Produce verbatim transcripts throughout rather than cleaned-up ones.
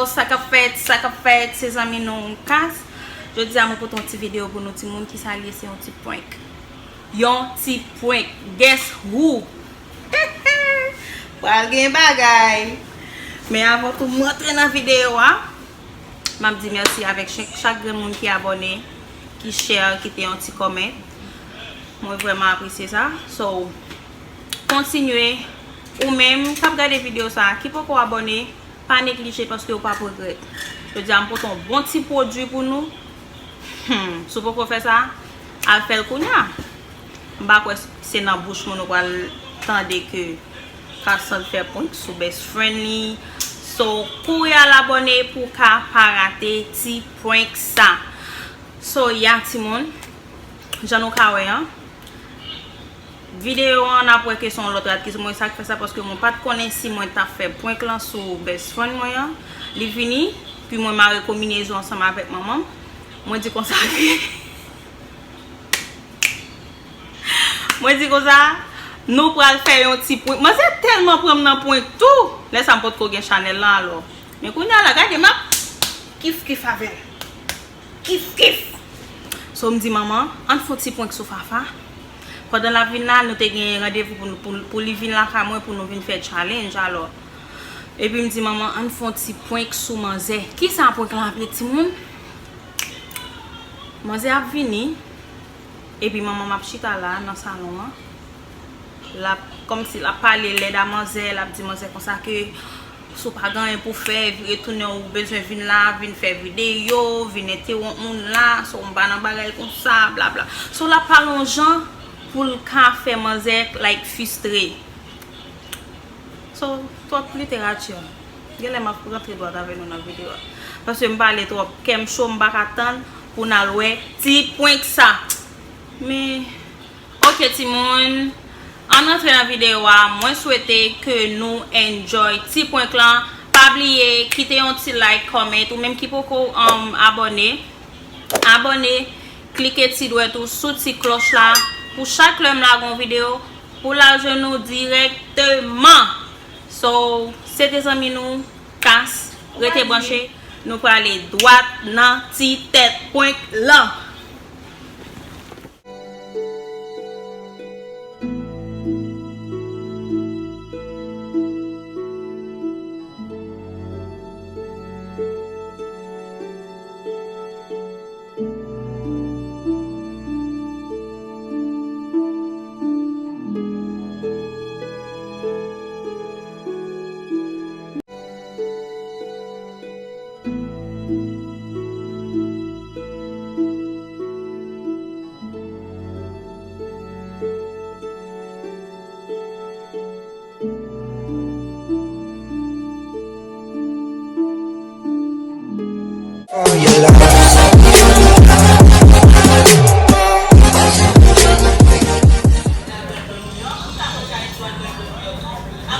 Sa k ap fèt, sa k ap fèt, se zanmi nou Kas. Jodi a, mwen pote yon ti videyo pou nou timoun. Kisa l ye? Se yon ti prank. Yon ti prank. Guess who? Pral gen bagay. Men avan tou m rantre nan videyo a, m ap di mèsi avèk chak, chak grenn moun ki abòne, ki share, kite yon ti comment. Mwen vrèman apresye sa. So, kontinye. Ou menm k ap gade videyo sa a, ki poko abòne, pa neglije paske ou p ap regrèt. Jodi a, m pote yon bon ti pwodui pou nou. Hmm, si w poko fè sa, al fè l kounye a. M pa kwè se nan bouch moun ou pral tande ke Kasandra fè prank sou best friend li. So, kouri al abòne pou w ka pa rate ti prank sa. So, ya timoun, jan nou ka wè an, videyo an, n ap wè ke se yon lòt rat ki sou mwen. Sa k fè sa, paske mwen pa t konnen si mwen t ap fè prank lan sou best friend mwen an. Li vini, pi mwen mare konbinezon ansanm avèk manman m. Mwen di konsa ke, mwen di konsa, nou pral fè yon ti prank. Manzè tèlman pran m nan prank tou. Lè sa m potko gen chanèl lan alò. Men kounye a la, gade m ap kif kif avè l. Kif kif. So m di manman, ann fè yon ti prank sou Fafa. Pandan l ap vin la, nou te gen randevou pou, nou- pou, pou li vin lakay mwen pou nou vin fè challenge alò. Epi m di manman, ann fè yon ti prank sou manzè. Kisa prank lan ap ye timoun? Manzè ap vini, epi manman m ap chita la nan salon an. L ap, kòmsi l ap pale lèd a manzè, l ap di manzè konsa ke si w pa gen anyen pou fè, vire tounen, ou bezwen vin la, vin fè videyo, vin entewonp moun la, so m pa nan bagay konsa, blabla. So l ap pale yon jan pou l ka fè manzè, like, fistre. So, twòp literati. Genlè m ap rantre dwat avè nou nan videyo a. Paske m pale twòp, kè m cho, m pa ka tann pou n al wè ti prank sa. Men, oke timoun, ann antre nan videyo a. Mwen swete ke nou enjoy ti prank lan. Pa bliye, kite yon ti like, comment, ou menm ki poko, um, abòne. Abòne, klike ti dwèt ou sou ti klòch la pou chak lè m lage yon videyo, pou l al jwenn nou dirèkteman. So, se te zanmi nou, Kas, rete branche, nou prale dwat nan ti tèt prank lan.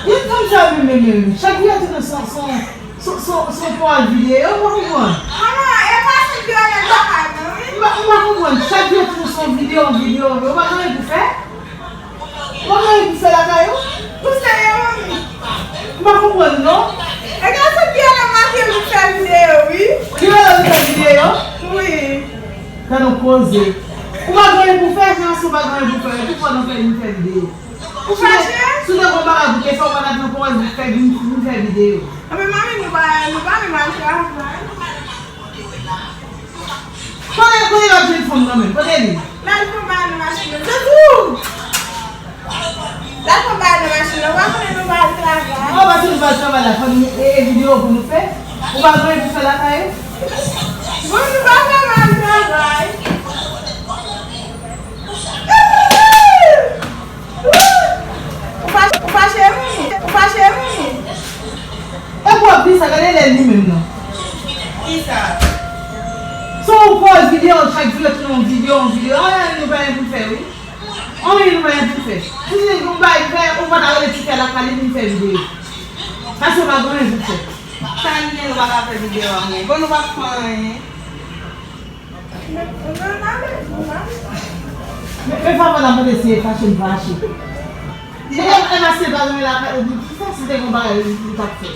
Yon fanm sa menm, menm, menm. Chak videyo tou nan son, son, son, son, son pòz videyo, ou pa konprann? Manman, e pa se videyo nan lakay mwen, wi. M pa, m pa konprann. Chak videyo tou nan son videyo, videyo, ou pa gen anyen pou fè? Ou pa gen anyen pou fè lakay ou? Ou serye, manmi? M pa konprann, non. E gade videyo nan maten, nou fè videyo, wi. Ki lè nou fè videyo? Wi. Gade yon koze. Ou pa gen anyen pou fè, jan si ou pa gen anyen pou fè, tout fwa nou fè, nou fè videyo. Ou fache? Si w te gon bagay pou te fè, ou pa t ap nan pòz fè vin, vin fè videyo. Anben, manmi, nou pa, nou pa menm al travay. Kote, kote lòt jenn fanm nan menm? Kote li? L al pran bagay nan machin nan. Joujou! L al pran bagay nan machin nan. Ou pa konnen nou pa al travay? Ou pa konnen nou pa al travay la, fanmi, e, e videyo pou nou fè? Ou pa gen anyen pou fè lakay ou? Bon, nou pa vrèman al travay. Ou fache, ou fache, manmi? Ou fache, manmi? E pou w ap di sa, gade lè li menm nan. Kisa? Se yon pòz videyo, chak videyo, tou yon videyo, yon videyo. Anyen nou pa gen pou fè, wi. Anyen nou pa gen pou fè. Si se yon bagay fè, ou pa ta rele ti fè lakay li vin fè videyo. Paske ou pa gen anyen pou fè. Sa n gen, nou pa ka fè videyo anyen. Bon, nou pa fè anyen. Men, men papa la mande si e fache, m fache. E, e, e, paske pa gen lakay, ou di, kisa si te gen bagay, li, li t ap fè?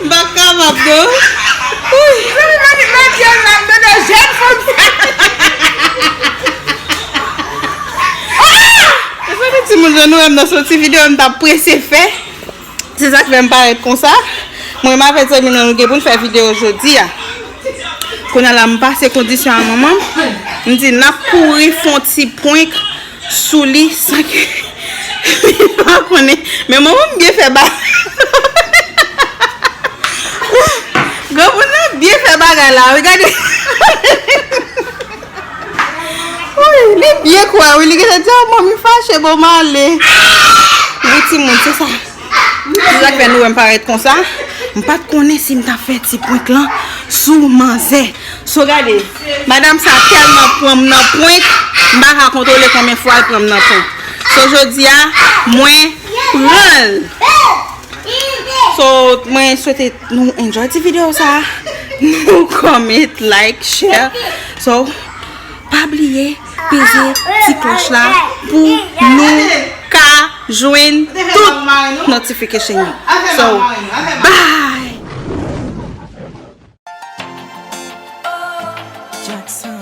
M pa kapab, non. Wi. Mezanmi, timoun, jan nou wè m nan soti videyo, m t ap prese fè. Se sa k fè m parèt konsa. Mwen, m avèk zanmi m nan, nou gen pou n fè videyo jodi a. Kounye a la, m pase kondisyon a manman m. M di, n ap kouri fè yon ti prank sou li san ke li pa konnen. Men manman m byen fè ba. Granmoun nan byen fè bagay la, wi, gade. Wi, li byen kwè, wi, li gentan di, "Oh, manmi fache, bon, m ale." Wi, timoun, se sa. Se sa k fè nou wè m parèt konsa. M pa t konnen si m t ap fè ti prank lan sou manzè. So, gade, madanm sa tèlman pran m nan prank, m pa ka kontwole konbyen fwa l pran m nan prank. So, jodi a, mwen pran l. So, mwen swete nou enjoy ti videyo sa. Nou comment, like, share. So, pa bliye peze ti klòch la pou nou ka jwenn tout notification yo. So, bye! Jackson.